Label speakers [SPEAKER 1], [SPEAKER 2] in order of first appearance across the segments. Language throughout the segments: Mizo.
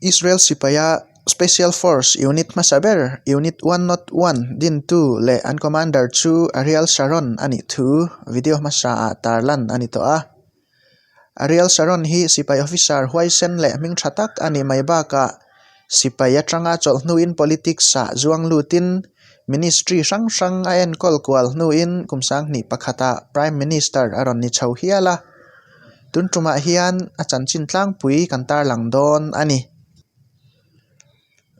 [SPEAKER 1] Israel sipaia Special Force unit hmasa ber, Unit 101 dintu leh an commander chu Ariel Sharon a nih thu video hmasaah tarlan a ni tawh a. Ariel Sharon hi sipai officer huaisen leh hming tha tak a nih mai bakah sipai atanga chawlh hnuin politics-ah zuang lutin ministry hrang hrang a enkawl kual hnuin kum sanghnih pakhatah Prime Minister a rawn ni chho hial a. Tun tumah hian a chanchin tlangpui kan tarlang dawn a ni.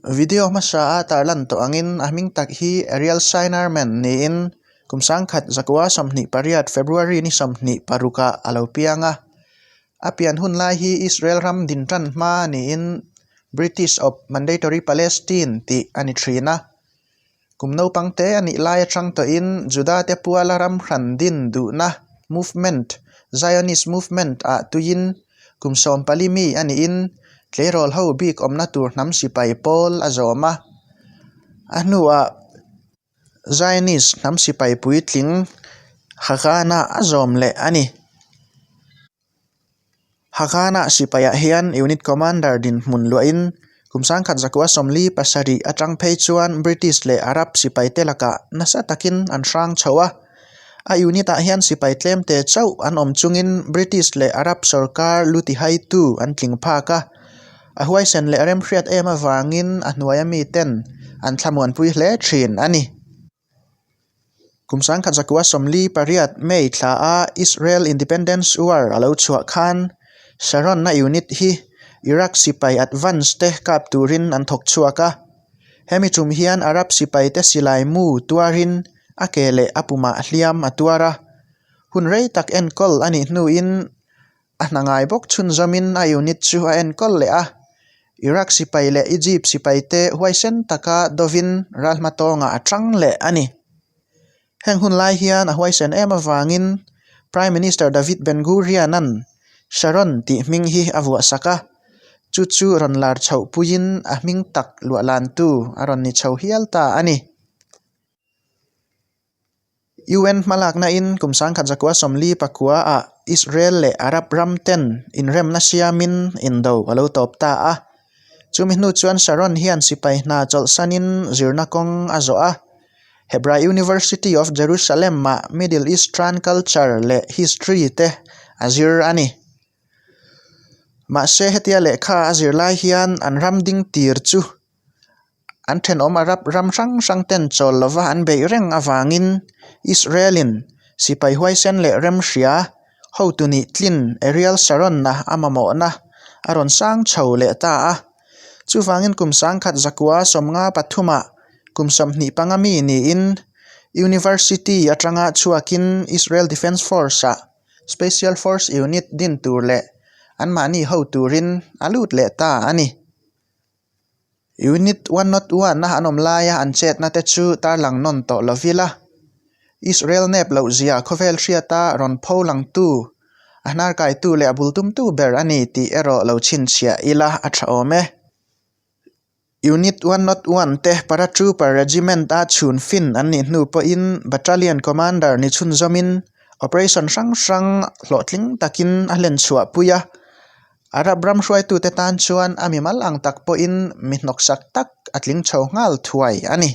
[SPEAKER 1] Video hmasa a tarlan tawh angin a hming tak hi Ariel Shinerman niin kum sangkhat zakua 28 February ni 26 ah a lo piang a. A pian hun lai hi Israel ram din tan hma niin British of Mandatory Palestine tih a ni thin a. Kum naupang te a nih lai atang tawhin Juda te puala ram hran din duhna movement, Zionist movement, ah tuiin kum 14 mi a niin tleirawl ho bik awmna tur hnam sipai pawl a zawm a. A hnuah Zionist hnam sipai puitling Haganah a zawm leh a ni. Haganah sipaiah hian Unit Commander dinhmun luahin kum sangkhat zakua 47 atang phei chuan British leh Arab sipaite lakah nasa takin an hrang chho a. A unit-ah hian sipai tlemte chauh an awm chungin British leh Arab sorkar lu tihaitu an tling phak a. A huaisen leh remhriat em avangin a hnuaia miten an thlamuanpui hle thin a ni. Kum sangkhat zakua 48 May thla a Israel Independence War a lo chhuah khan Sharon-a unit hi Iraq sipai advance te kap turin an thawk chhuak a. Hemi tum hian Arab sipai te silai mu tuarin a ke leh a pumah hliam a tuar a. Hun rei tak enkawl a nih hnuin A hna ngai bawk chhunzawmin a unit chu a enkawl leh a, Iraq sipai leh Egypt sipaite huaisen taka dovin ral hmatawngah a tang leh a ni. Heng hun lai hian a huaisen em avangin Prime Minister David Ben-Gurion-a'n Sharon tih hming hi a vuahsak a, chu chu rawn lar chhoh puiin a hming tak luahlantu a rawn ni chho hial ta a ni. UN hmalakna in kum sangkhat zakua 49 ah Israel leh Arab ram ten inremna siamin indo a lo tawp ta a. Chumi hnu chuan Sharon hian sipai hna chawlhsanin zirna kawng a zawh a. Hebrai University of Jerusalem ah Middle Eastern culture leh history te a zir a ni. Mahse hetia lehkha a zir lai hian an ram ding tir chu An thenawm Arab ram hrang hrang ten chawl lova an beih reng avangin Israel-in sipai huaisen leh remhria hotu nih tlin Ariel Sharon-a a mamawhna a rawn sang chho leh ta a. Chuvangin kum sangkhat zakua 53-ah kum 25 mi niin University atanga chhuakin Israel Defence Force-ah Special Force Unit din tur leh anmahni ho turin a lut leh ta a ni. Unit 101 a an awm laia an chetna te chu tarlang nawn tawh lo vila. Israel nep loh zia khawvel hriata rawn pho langtu, a hnarkaitu leh a bul tumtu ber a ni tih erawh lo chhinchhiah ila a tha awm e. Unit 101 te Paratrooper Regiment a chhun fin an nih hnu pawhin Battalion Commander ni chhunzawmin operation hrang hrang hlawhtling takin a hlen chhuah pui a. Arab ram hruaitute tan chuan a mimal ang tak pawhin mi hnawksak tak a tling chho nghal thuai a ni.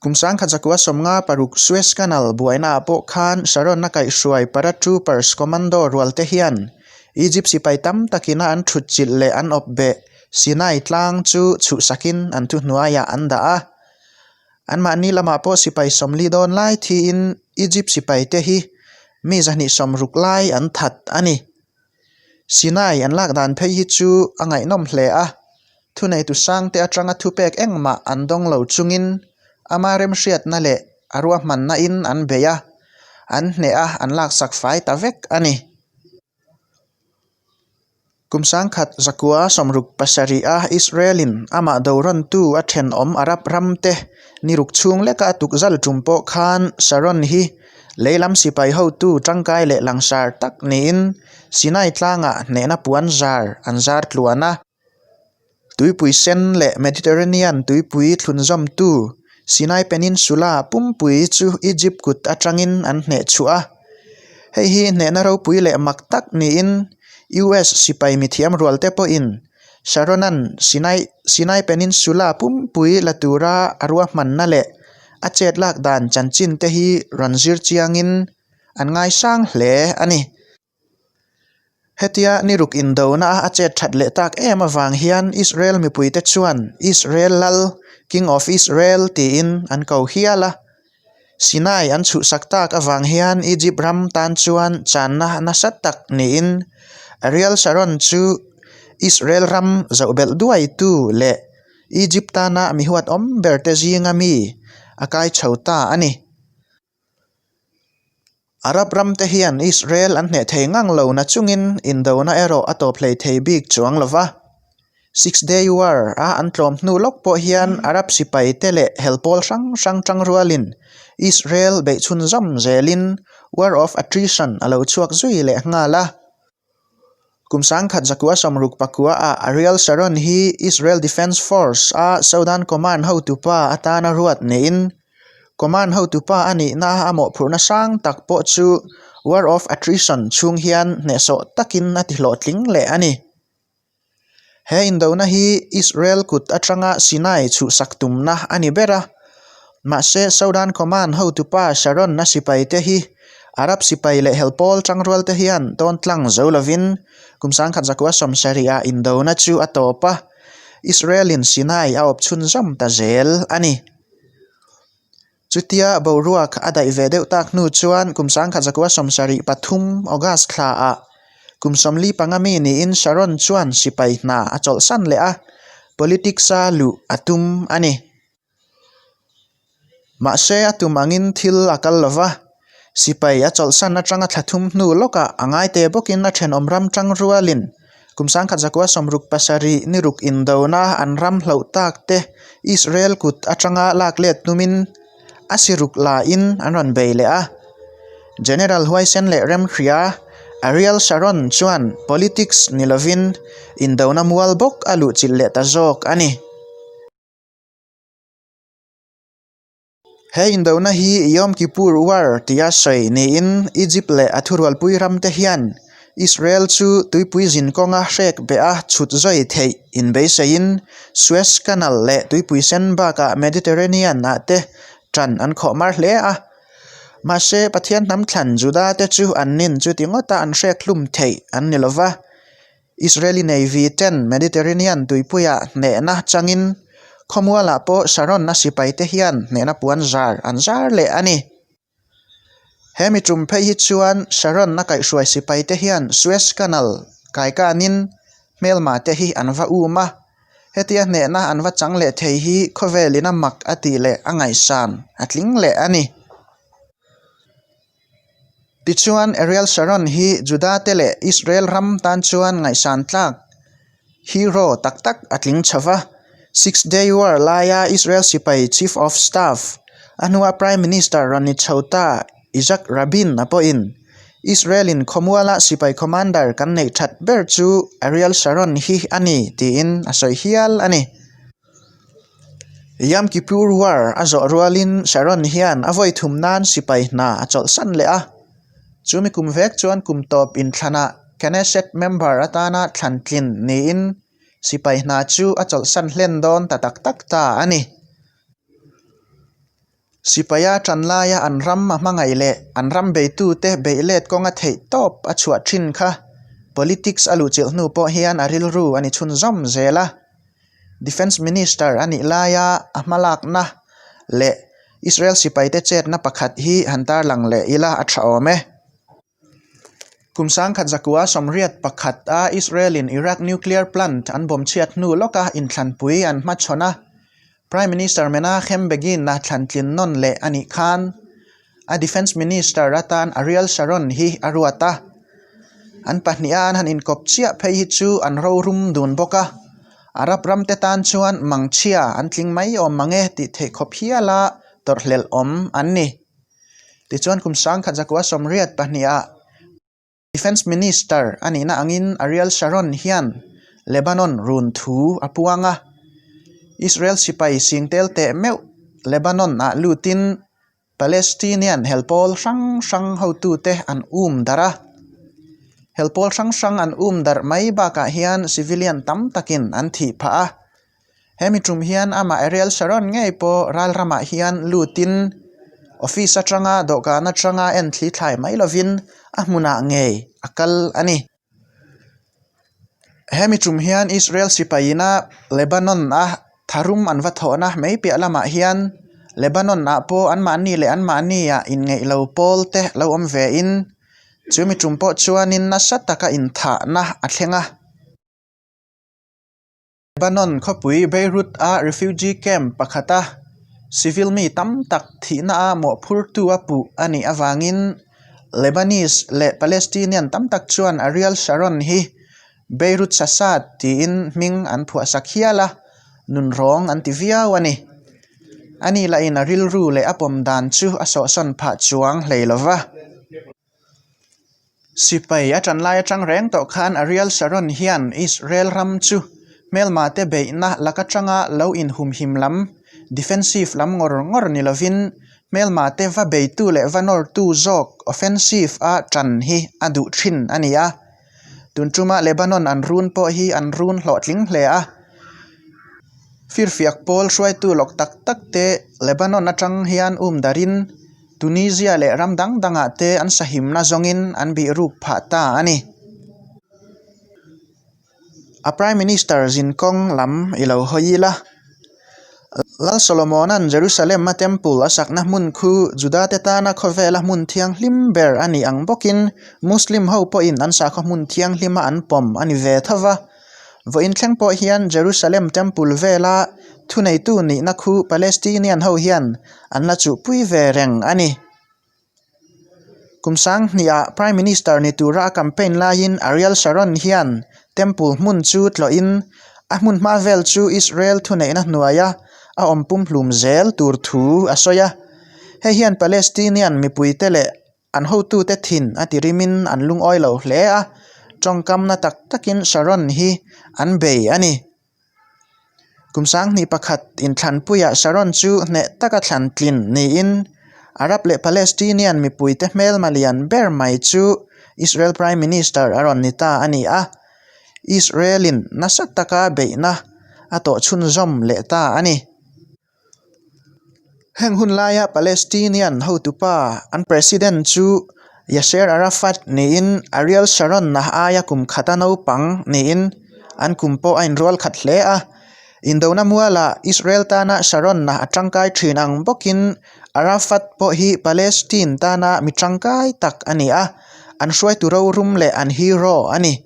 [SPEAKER 1] Kum sangkhat zakua 56 Suez Canal buainaah pawh khan Sharon-a kaihhruai Paratroopers Commando rualte hian Egypt sipai tam takina an thutchilh leh an awp beh Sinai tlang chu chhuhsakin an thuhnuaiah an dah a. Anmahni lamah pawh sipai 40 dawn lai thiin Egypt sipaite hi mi 260 lai an that a ni. Sinai an lak dan phei hi chu a ngaihnawm hle a, thuneitu sangte atanga thupek engmah an dawng lo chungin ama remhriatna leh a ruahmanna in an bei a, an hneh a an laksak fai ta vek a ni. Kum sangkhat zakua 67 a Israel-in amah dorawntu a thenawm Arab ramte ni ruk chhung leka a tukzal tum pawh khan Sharon hi leilam sipai hotu tangkai leh langsar tak niin Sinai tlangah hnehna puan zar an zar tluan a. Tuipui sen leh Mediterranean tuipui thlunzawmtu Sinai Peninsula pumpui chu Egypt kut atangin an hneh chhuah a. Hei hi hnehna ropui leh mak tak niin US sipai mithiam rualte pawhin Sharon-a'n Sinai Sinai Peninsula pumpui la tura a ruahmanna leh a chet lak dan chanchin te hi rawn zir chiangin an ngaisang hle a ni. Hetia niruk indona a chet that leh tak em avang hian Israel mipuite chuan Israel Lal, King of Israel, tiin an ko hial a. Sinai an chhuhsak tak avang hian Egypt ram tan chuan channa nasa tak niin Ariel Sharon chu Israel ram zoh belh duaitu leh Egypt tana mi huatawm berte zinga mi a kai chho ta a ni. Arab ram te hian Israel an hneh thei ngang lo na chungin indona erawh a tawp hlei thei bik chuang lo va. Six Day War a an tlawm hnu lawk pawh hian Arab sipai te leh hel pawl hrang hrang tang rualin Israel beih chhunzawm zelin War of Attrition a lo chhuak zui leh nghal a. Kum sangkhat zakua sawmruk pakua ah Ariel Sharon hi Israel Defense Force a Southern Command hotupa atana ruat niin Command hotupa a nihna a mawhphurhna sang tak pawh chu War of Attrition chhung hian hnehsawh takin a tihlawhtling leh a ni. He indona hi Israel kut atanga Sinai chhuhsak tumna a ni ber a, mahse Southern Command hotupa Sharon-a sipaite hi Arab sipai leh helpawl tangrualte hian tawn tlang zo lovin kum 1970 ah indona chu a tawp a, Israel-in Sinai a awp chhunzawm ta zel a ni. Chutia boruak a daih ve deuh tak hnu chuan kum 1973 August thlaah kum 45 mi niin Sharon chuan sipai hna a chawlhsan leh a, politics-a luh a tum a ni. Mahse a tum angin thil a kal lo va, sipai a chawlhsan atanga thla thum hnu lawkah a ngaite bawkin a thenawm ram tang rualin Kum 1967 ni ruk indona an ram hloh tak te Israel kut atanga lak let tumin a siruk lain an rawn bei leh a. General Huaisen leh Remhria Ariel Sharon chuan politics ni lovin indona mual bawk a luhchilh leh ta zawk a ni. He indona hi Yom Kippur War tia sawi niin Egypt leh a thurualpui ramte hian Israel chu tuipui zin kawnga hrek beh a chhut zawi theih inbeiseiin Suez Canal leh tuipui sen bakah Mediterranean ah te tan an khawh mar hle a. Mahse, Pathian hnam thlan Juda te chu an nin chuti ngawta an hrek hlum theih an ni lova. Israeli Navy ten Mediterranean tuipuiah hnehna changin khawmualah pawh Sharon-a sipaite hian hnehna puan zar an zar leh a ni. He mi tum phei hi chuan Sharon-a kaihhruai sipaite hian Suez Canal kaikanin hmelma te hi an va um a, hetia hnehna an va chang leh thei hi khawvelin a mak a tih leh a ngaihsan a tling leh a ni. Tichuan, Ariel Sharon hi Juda-te leh Israel ram tan chuan ngaihsan tlak hero tak tak a tling chho va. Six Day War laia Israel sipai Chief of Staff, a hnua Prime Minister rawn ni chho ta Yitzhak Rabin-a pawhin, Israel-in khawmuala sipai commander kan neih that ber chu Ariel Sharon hi a ni, tiin a sawi hial a ni. Yom Kippur War a zawh rualin Sharon hian a vawi thum nan sipai hna a chawlhsan leh a. Chumi kum vek chuan kum tawp inthlanah Knesset member atana thlan tlin niin sipai hna chu a chawlhsan hlen dawn ta tak tak ta a ni. Sipaia tan laia an ram a hmangaih leh an ram beitute beih let kawnga theih tawp a chhuah thin kha politics a luhchilh hnu pawh hian a rilru a ni chhunzawm zel a. Defence Minister a nih laia a hmalakna leh Israel sipaite chetna pakhat hi han tarlang leh ila a tha awm e. Kum 1981 a Israel-in Iraq nuclear plant an bomb chhiat hnu lawka inthlanpui an hmachhawn a, Prime Minister Menachem Begin-a thlantlin nawn leh a nih khan a Defence Minister atan Ariel Sharon hi a ruat a. An pahniha an han inkawp chiah phei hi chu an rorum dun bawk a, Arab ramte tan chuan mangchhia an tling mai awm mang e tih theih khawp hiala tawrhhlelh awm an ni. Tichuan kum 1982 ah Defence Minister a nihna angin Ariel Sharon hian Lebanon run thu a puang a. Israel sipai singtel teh meuh Lebanon ah lutin Palestinian helpawl hrang hrang hotute an um darh a. Hel pawl hrang hrang an um darh mai bakah hian civilian tam takin an thih phah a. Hemi tum hian amah Ariel Sharon ngei pawh ral ramah hian lutin office atanga dawhkan atanga en thli thlai mai lovin a hmunah ngei a kal a ni. Hemi tum hian Israel sipaina Lebanon-a tharum an va thawhna mai piah lamah hian Lebanon-ah pawh anmahni leh anmahnia inngeih lo pawl te lo awm vein chumi tum pawh chuanin nasa taka inthahna a thleng a. Lebanon khawpui Beirut-a refugee camp pakhata civil mi tam tak thihna-a mawhphurtu a puh a nih avangin Lebanese leh Palestinian tam tak chuan Ariel Sharon hi Beirut Sasad tiin hming an phuahsak hial a, nunrawng an ti viau a ni. Ani lahin a rilru leh a pawm dan chu a sawhsawn phah chuang hlei lo va. Sipai a ṭan lai aṭang reng tawh khan Ariel Sharon hian Israel ram chu hmelma te beihna lak aṭanga lo inhumhim lam, defensive lam ngawr ngawr ni lovin hmelma te va beitu leh va nawrtu zawk, offensive, a ṭan hi a duh ṭhin a ni a. Tun ṭuma Lebanon an run pawh hi an run hlawhtling hle a. Firfiak pawl hruaitu lawk tak tak te Lebanon aṭang hian um darin, Tunisia leh ram dang dangah te an sahimna zawngin an bih ruk phah ta a ni. A Prime Minister zinkawng lam i lo hawi ila. Lal Solomona'n Jerusalem-a Temple a sakna hmun khu Judate tana khawvela hmun thianghlim ber a nih ang bawkin Muslim ho pawhin an sakhaw hmun thianghlima an pawm a ni ve tho va. Vawiin thleng pawh hian Jerusalem Temple vela thuneitu nihna khu Palestinian ho hian an la chuhpui ve reng a ni. Kum sanghniha Prime Minister ni tura a campaign laiin Ariel Sharon hian Temple hmun chu tlawhin a hmun hma vel chu Israel thuneihna hnuaia a awm pumhlum zel tur thu a sawi a. Hei hian Palestinian mipuite leh An hotute thin a ti rimin an lungawi lo hle a, tawngkamna tak takin Sharon hi an bei a ni. Kum sanghnih pakhat inthlanpuiah Sharon chu hneh taka thlan tlin niin Arab leh Palestinian mipuite hmelma lian ber mai chu Israel Prime Minister a rawn ni ta a ni a, Israel-in nasa taka beihna a tawh chhunzawm leh ta a ni. Heng hun laia Palestinian hotupa an president chu Yasser Arafat niin Ariel Sharon-a aia kum khata naupang niin an kum pawh a inrual khat hle a. Indona mualah Israel tana Sharon-a a tangkai thin ang bawkin Arafat pawh hi Palestine tana mi tangkai tak a ni a, an hruaitu rorum leh an hero a ni.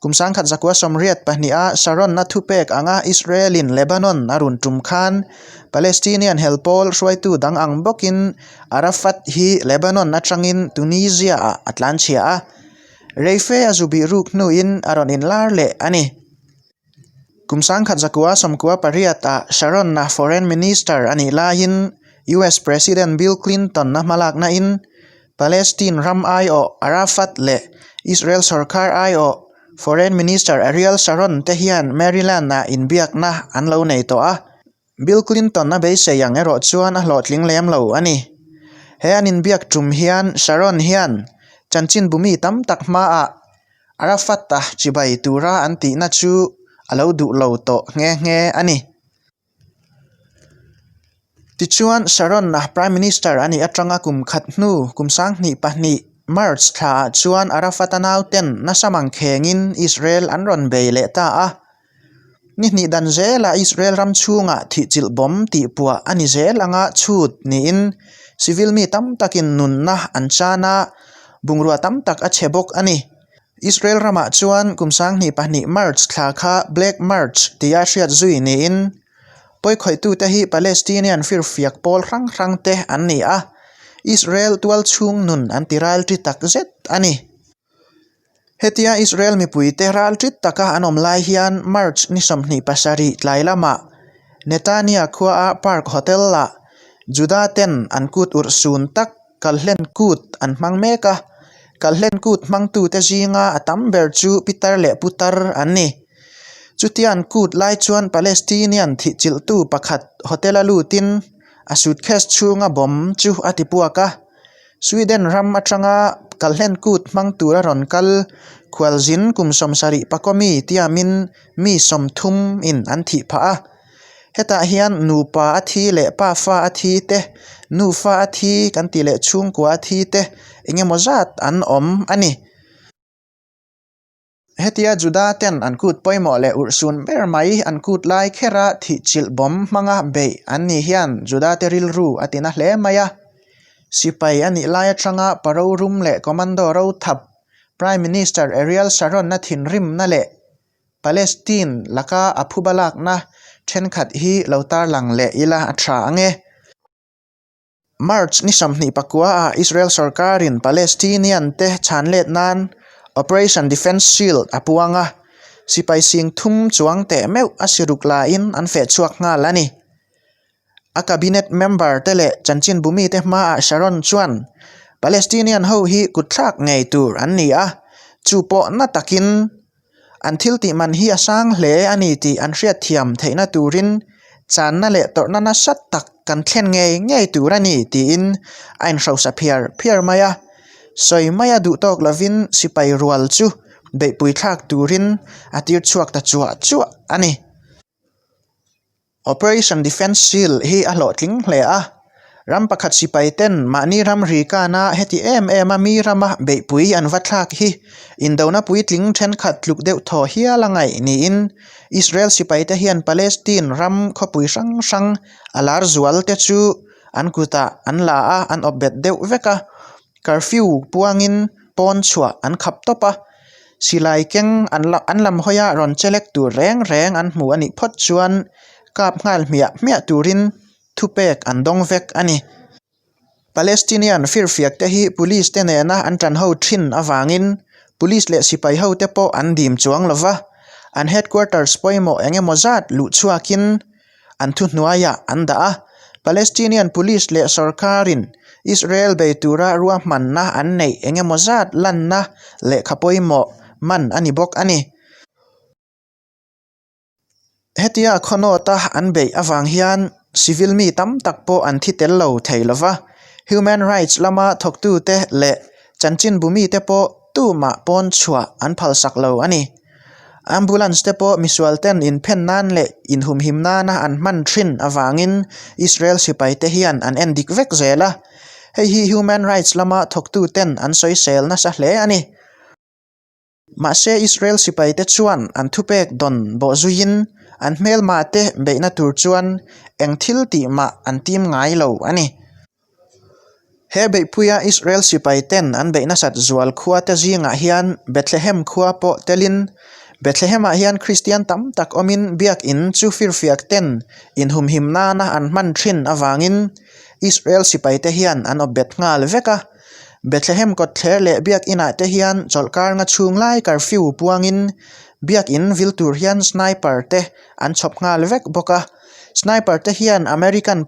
[SPEAKER 1] Kum sangkhat zakua sawmriat pahniha Sharon-a thupek anga Israel-in Lebanon a run tum khan Palestinian hel pawl hruaitu dang ang bawkin Arafat hi Lebanon atangin Tunisia-ah a tlanchhia a, reife a zu bih ruk hnuin a rawn inlar leh a ni. Kum sangkhat zakua sawmkua pariatah Sharon-a Foreign Minister a nih laiin US President Bill Clinton-a hmalaknain Palestine ram aiawh Arafat leh Israel sorkar aiawh Foreign Minister Ariel Sharon te hian Maryland-ah inbiakna an lo nei tawh a. Bill Clinton a beisei ang erawh chuan a hlawhtling lem lo a ni. He an inbiak tum hian Sharon hian chanchinbu mi tam tak hmaah Arafat-a chibai tura an tihna chu a lo duh lo tawh nghe nghe a ni. Tichuan, Sharon-a Prime Minister a nih atanga kum khat hnu kum 2002 March thlaah chuan Arafat-a nauten nasa mangkhengin Israel an rawn bei leh ta a. Ni hnih dan zelah Israel ram chhungah thihchilh bawm tih puah a ni zel anga chhut niin civil mi tam takin nunna an chan a, bungrua tam tak a chhe bawk a ni. Israel ramah chuan kum 2002 March thla kha Black March tia hriat zui niin pawikhawitute hi Palestinian firfiak pawl hrang hrang te an ni a, Israel tualchhung nun an ti ral ṭi tak zet a ni. Hetia Israel mipuite ral ṭi taka an awm lai hian March ni 27 tlai lamah Netanya khuaa Park Hotel-ah Juda ten an kut urhsun tak Kalhlen kut an hmang mek a, Kalhlen kut hmangtute zinga a tam ber chu pitar leh putar an ni. Chutia an kut lai chuan Palestinian thihchilhtu pakhat hotel-a lutin a suitcase chhunga bomb chu a tipuak a, Sweden ram atanga Kalhlen Kut hmang tura rawn kal khualzin kum 70 pakawmi tiamin mi 30 in an thih phah a. Hetah hian nupa a thi leh pafa a thi te, nufa a thi kan tih leh chhungkua a thi te eng emaw zat an awm a ni. Hetia Juda ten an kut pawimawh leh urhsun ber mai an kut lai khera thihchilh bawm hmanga beih an ni hian Juda te rilru a tina hle mai a. Sipai a nih lai atanga Paro rum leh Commando rothap Prime Minister Ariel Sharon-a thinrimna leh Palestine laka a phuba lakna thenkhat hi lo tarlang leh ila a tha ang e. March ni 24 ah Israel sorkarin Palestinian te chhan let nan Operation Defence Shield a puang a, sipai sing thum chuang teh meuh a siruk laiin an feh chhuak nghal a ni. A cabinet member te leh chanchinbu mite hmaah Sharon chuan Palestinian ho hi kutthlak ngei tur an ni a, chu pawh na takin An thil tih man hi a sang hle a ni tih an hriatthiam theihna turin channa leh tawrhna nasa tak kan thlen ngei ngei tur a ni tiin a inhrosa phiar phiar mai a. Sawi maia duh tawk lovin sipai rual chu beihpui thlak turin a tir chhuak ta chuah chuah a ni. Operation Defence Shield hi a hlawhtling hle a, ram pakhat sipai ten mahni ramri kana heti em em a mi rama beihpui an va thlak hi indona puitling thenkhat tluk deuh thaw hial a ngaih niin Israel sipai te hian Palestine ram khawpui hrang hrang a lar zual te chu an kutah an la a, an awp bet deuh vek a. Curfew puangin pawn chhuah an khap tawp a, silai keng an la an lam hawia rawn chelek tur reng reng an hmu a nih phawt chuan kap nghal hmiah hmiah turin thupek an dawng vek a ni. Palestinian firfiak te hi police te nena an tan ho thin avangin police leh sipai ho te pawh an dim chuang lo va, an headquarters pawimawh eng emaw zat luh chhuakin an thuhnuaiah an dah a, Palestinian police leh sorkarin Israel bei tura ruahmanna an neih eng emaw zat lanna lehkha pawimawh man a ni bawk a ni. Hetia khawnawta an beih avang hian civil mi tam tak pawh an thi tel lo thei lo va, human rights lama thawktute leh chanchinbu mite pawh tumah pawn chhuah an phalsak lo a ni. Ambulance te pawh misual ten inphen nan leh inhumhim nana an hman thin avangin Israel sipai te hian an en dik vek zel a, hei hi human rights lama thawktu ten an sawisel nasa hle a ni. Mahse Israel sipai te chuan an thupek dawn bawhzuiin an hmelma te beihna tur chuan eng thil tih mah an tim ngai lo a ni. He beihpuia Israel sipai ten an beih nasat zual khua te zingah hian Bethlehem khua pawh telin Bethlehem-ah hian Kristian tam tak awmin biakinn chu firfiak ten inhumhim nana an hman thin avangin Israel sipai te hian an awp bet nghal vek a. Bethlehem kawtthler leh biakinah te hian chawlhkar nga chhung lai curfew puangin biakin vil tur hian sniper te an chhawp nghal vek bawk a. Sniper te hian American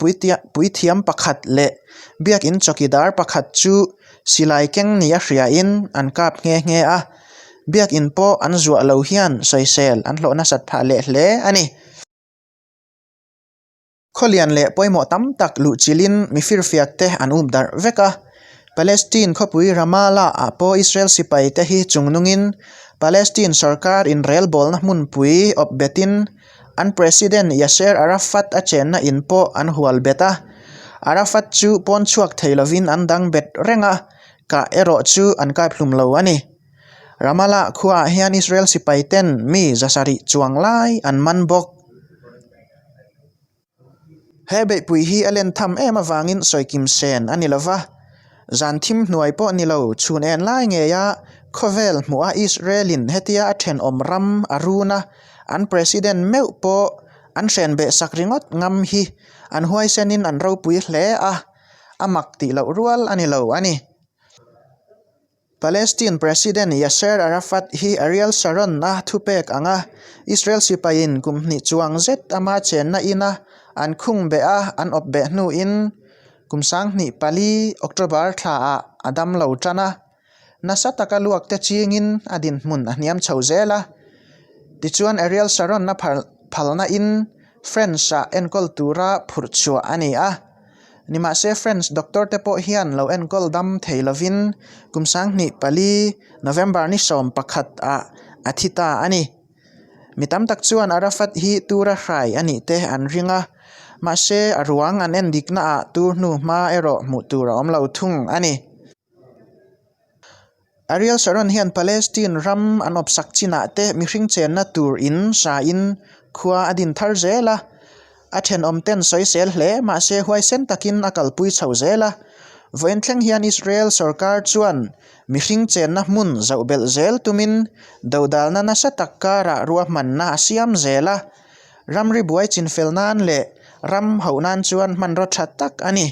[SPEAKER 1] puithiam pakhat leh biakin chawkidar pakhat chu silai keng nia hriain an kap nghe nghe a, biakin pawh an zuah lo hian sawisel an hlawh nasat phah leh hle a ni. Khawlian leh pawimawh tam tak luhchilhin mi firfiak te an up darh vek a, Palestine khawpui Ramallah ah pawh Israel sipai te hi chungnungin Palestine sorkar inrelbawlna hmunpui awp betin an President Yasser Arafat a chenna in pawh an hual bet a, Arafat chu pawn chhuak thei lovin an dang bet reng a, kah erawh chu an kap hlum lo a ni. Ramallah khuaah hian Israel sipai ten mi 700 chuang lai an man bawk. He beihpui hi a len tham em avangin sawikim sen a ni lo va, zan thim hnuai pawh ni lo chhun en lai ngeia khawvel hmuha Israel-in hetia a thenawm ram a run a, an President meuh pawh an hren behsak ringawt ngam hi an huaisenin an ropui hle a, a mak tih loh rual a ni lo a ni. Palestine President Yasser Arafat hi Ariel Sharon-a thupek anga Israel sipaiin kum hnih chuang zet ama chenna ina an khung beh a an awp beh hnuin kum 2004 October thlaah a dam lo tan a. Nasa taka luak te chingin a dinhmun a hniam chho zel a. Tichuan Ariel Sharon-a phalna in French-ah enkawl tura phurh chhuah a ni a. Nimahse French doctor te pawh hian lo enkawl dam thei lovin kum 2004 November ni 11 ah a thi ta a ni. Mi tam tak chuan Arafat hi tura hrai a nih te an ring a, mahse a ruang an endikna ah tur hnu hma erawh hmuh tur a awm lo thung a ni. Ariel Sharon hian Palestine ram an awpsak chinah te mihring chenna tur in sain khua a din thar zel a, a thenawm ten sawisel hle mahse huaisen takin a kalpui chho zel a. Vawiin thleng hian Israel sorkar chuan mihring chenna hmun zoh belh zel tumin dodalna nasa tak karah ruahmanna a siam zel a, ramri buai chinfel nan leh ram hoh nan chuan hmanraw tha tak a ni.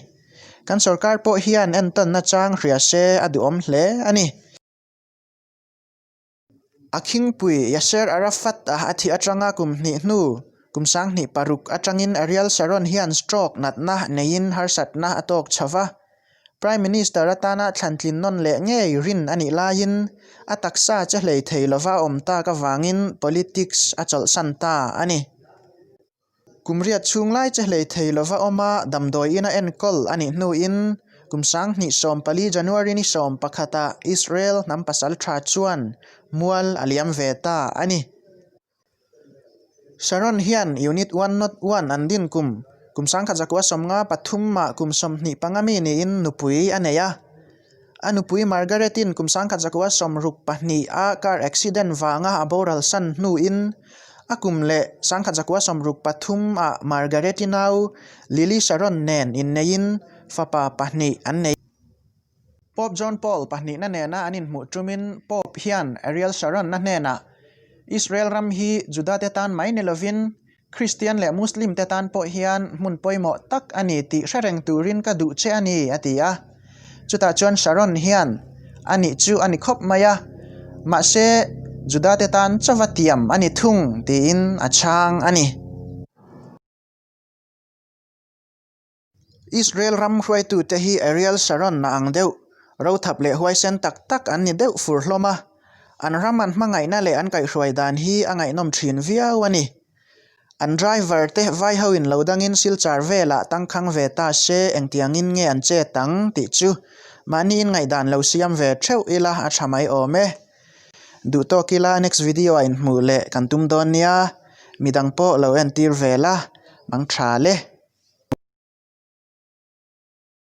[SPEAKER 1] Kan sorkar pawh hian entawnna chang hria se a duhawm hle a ni. A khingpui Yasser Arafat a a thih atanga kum hnih hnu, kum 26 atangin Ariel Sharon hian stroke natna neiin harsatna a tawk chho va. Prime Minister atana thlantlin nawn leh ngei rin a nih laiin a taksa che hlei thei lova a awm tak avangin politics a chawlhsan ta a ni. Kum riat chhung lai che hlei thei lova awm a, damdawi ina enkawl a nih hnuin kum 2014 January ni 11 ah Israel hnam pasal tha chuan mual a liam ve ta a ni. Sharon hian Unit 101 an din kum kum 1953 ah kum 25 mi niin nupui a nei a. A nupui Margaret-in kum 1962 a car accident vanga a boral san hnuin a kum leh 1963 ah Margaret-i nau Lily Sharon nen inneiin fapa pahnih an nei. Pope John Paul pahnihna nena an inhmuh tumin Pope hian Ariel Sharon-a hnenah Israel ram hi Juda-te tan mai ni lovin Kristian leh Muslim te tan pawh hian hmun pawimawh tak a ni tih hre reng turin ka duh che a ni, a ti a. Chutah chuan Sharon hian a nih chu a ni khawp mai a, mahse Juda te tan chauva tiam a ni thung tiin a chhang a ni. Israel ram hruaitute hi Ariel Sharon a ang deuh, rothap leh huaisen tak tak an ni deuh fur hlawm a, an ram an hmangaihna leh an kaihhruai dan hi a ngaihnawm thin viau a ni. An driver te vai hoin lo dangin silchar velah tangkhang ve ta se engtiangin nge an chet ang tih chu mahniin ngaihdan lo siam ve theuh ila a tha mai awm e. Duh tawk ila next video ah inhmuh leh kan tum dawn nia, midang pawh lo entir ve la, mang tha le.